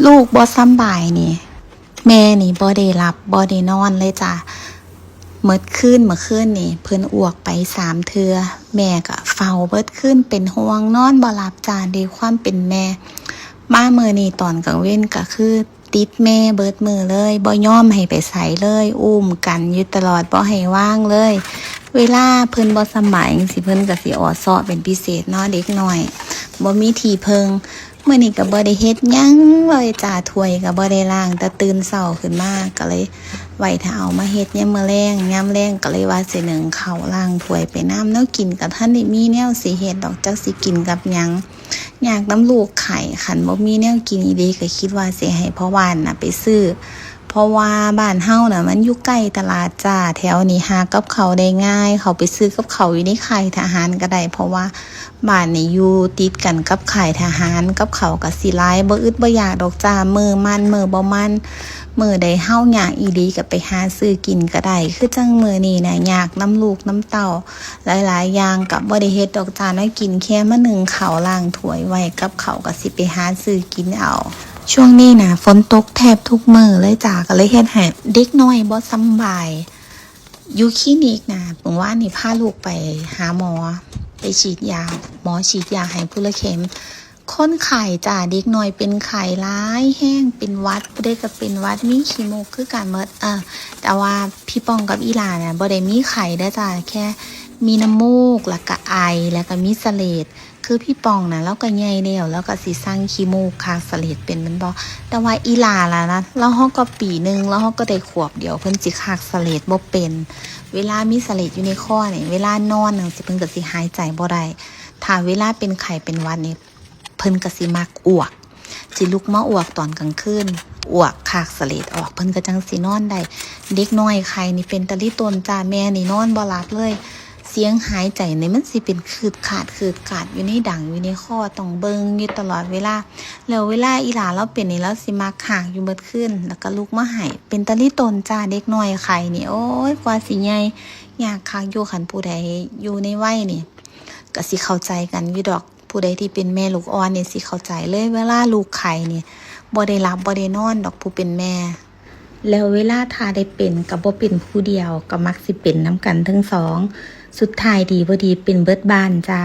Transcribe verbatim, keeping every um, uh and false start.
ลูกบ่สำบายนี่ แม่นี่บ่ได้หลับบ่ได้นอนเลยจ้า หมดคืนเมื่อคืนนี่เพิ่นอ้วกไปสามเทื่อ แม่ก็เฝ้าเบิดคืน เป็นห่วงนอนบ่หลับจ้า ด้วยความเป็นแม่ มามื้อนี้ตอนกลางเว็นก็คือติดแม่เบิดมื้อเลย บ่ยอมให้ไปไสเลย อุ้มกันอยู่ตลอด บ่ให้วางเลย เวลาเพิ่นบ่สำบายจั่งซี้ เพิ่นก็สิออดเซาะเป็นพิเศษเนาะ เด็กน้อย บ่มีที่เพิ่ง มื้อนี้ก็บ่ได้เฮ็ดหยังเลยจ้า ถ้วยก็บ่ได้ล้าง แต่ตื่นเช้าขึ้นมาก็เลยไว้ถ้าเอามาเฮ็ดยามมื้อแลง ยามแลงก็เลยว่าสินึ่งข้าวล้างถ้วยไปนำ แนวกินก็ทันได้มีแนวสิเฮ็ดดอก จักสิกินกับหยัง ยากนำลูกไข้ คันบ่มีแนวกินอีหลีก็คิดว่าสิให้พ่อบ้านน่ะไปซื้อ เพราะว่าบ้านเฮาน่ะมันอยู่ใกล้ตลาดจ้า แถวนี้หากับข้าวได้ง่าย เข้าไปซื้อกับข้าวอยู่ในค่ายทหารก็ได้ เพราะว่า บ้านนี่อยู่ติดกันกับค่ายทหาร กับข้าวก็สิหลาย บ่อึดบ่อยากดอกจ้า มื้อมันมื้อบ่มัน มื้อใดเฮายากอีหลีก็ไปหาซื้อกินก็ได้ คือจั่งมื้อนี้น่ะ ยากนำลูกนำเต้า หลายๆ อย่างก็บ่ได้เฮ็ดดอกจ้า แนวกินแค่มานึ่งข้าวล้างถ้วยไว้ กับข้าวก็สิไปหาซื้อกินเอา ช่วงนี้น่ะ ฝนตกแทบทุกมื้อเลยจ้า ก็เลยเฮ็ดให้เด็กน้อยบ่สำบาย อยู่คลินิกน่ะ มื้อวานนี่พาลูกไปหาหมอ ไปฉีดยา หมอฉีดยาให้ผู้ละเข็ม คนไข้จ้า เด็กน้อยเป็นไข้หลายแฮง เป็นหวัด ผู้ใดก็เป็นหวัด มีขี้มูกคือกันหมด เออ แต่ว่าพี่ปองกับอีหล่าน่ะ บ่ได้มีไข้เด้อจ้า แค่มีน้ำมูก แล้วก็ไอ แล้วก็มีเสลด คือพี่ปองน่ะ ลาวก็ใหญ่แล้ว ลาวก็สิซังขี้มูก คากเสลดเป็นแม่นบ่ แต่ว่าอีหล่าล่ะนะ ลาวฮอดก็ปีหนึ่ง ลาวฮอดก็ได้ขวบเดียว เพิ่นสิคากเสลดบ่เป็น เวลามีเสลดอยู่ในคอนี่ เวลานอนจั่งซี้ เพิ่นก็สิหายใจบ่ได้ ถ้าเวลาเป็นไข้เป็นหวัดนี่ เพิ่นก็สิมักอ้วก สิลุกมาอ้วกตอนกลางคืน อ้วกคากเสลดออก เพิ่นก็จั่งสินอนได้ เด็กน้อยไข้นี่เป็นตาลิตนจ้า แม่นี่นอนบ่หลับเลย เสียงหายใจนี่มันสิเป็นคืดคาดคืดคาดอยู่ในดังอยู่ในคอ ต้องเบิ่งอยู่ตลอดเวลา แล้วเวลาอีหล่าลาวเป็นนี่ ลาวสิมักฮากอยู่เบิดคืน แล้วก็ลุกมาไห้ เป็นตาลิตนจ้า เด็กน้อยไข้นี่ โอ้ย กว่าสิใหญ่ ยากคักอยู่ คันผู้ใดอยู่ในวัยนี่ ก็สิเข้าใจกันอยู่ดอก ผู้ใดที่เป็นแม่ลูกอ่อนนี่สิเข้าใจเลย เวลาลูกไข้นี่ บ่ได้หลับบ่ได้นอนดอกผู้เป็นแม่ แล้วเวลาถ้าได้เป็นก็บ่เป็นผู้เดียว ก็มักสิเป็นนำกันทั้งสอง สุดท้ายดีบ่ดีเป็นเบิดบ้านจ้า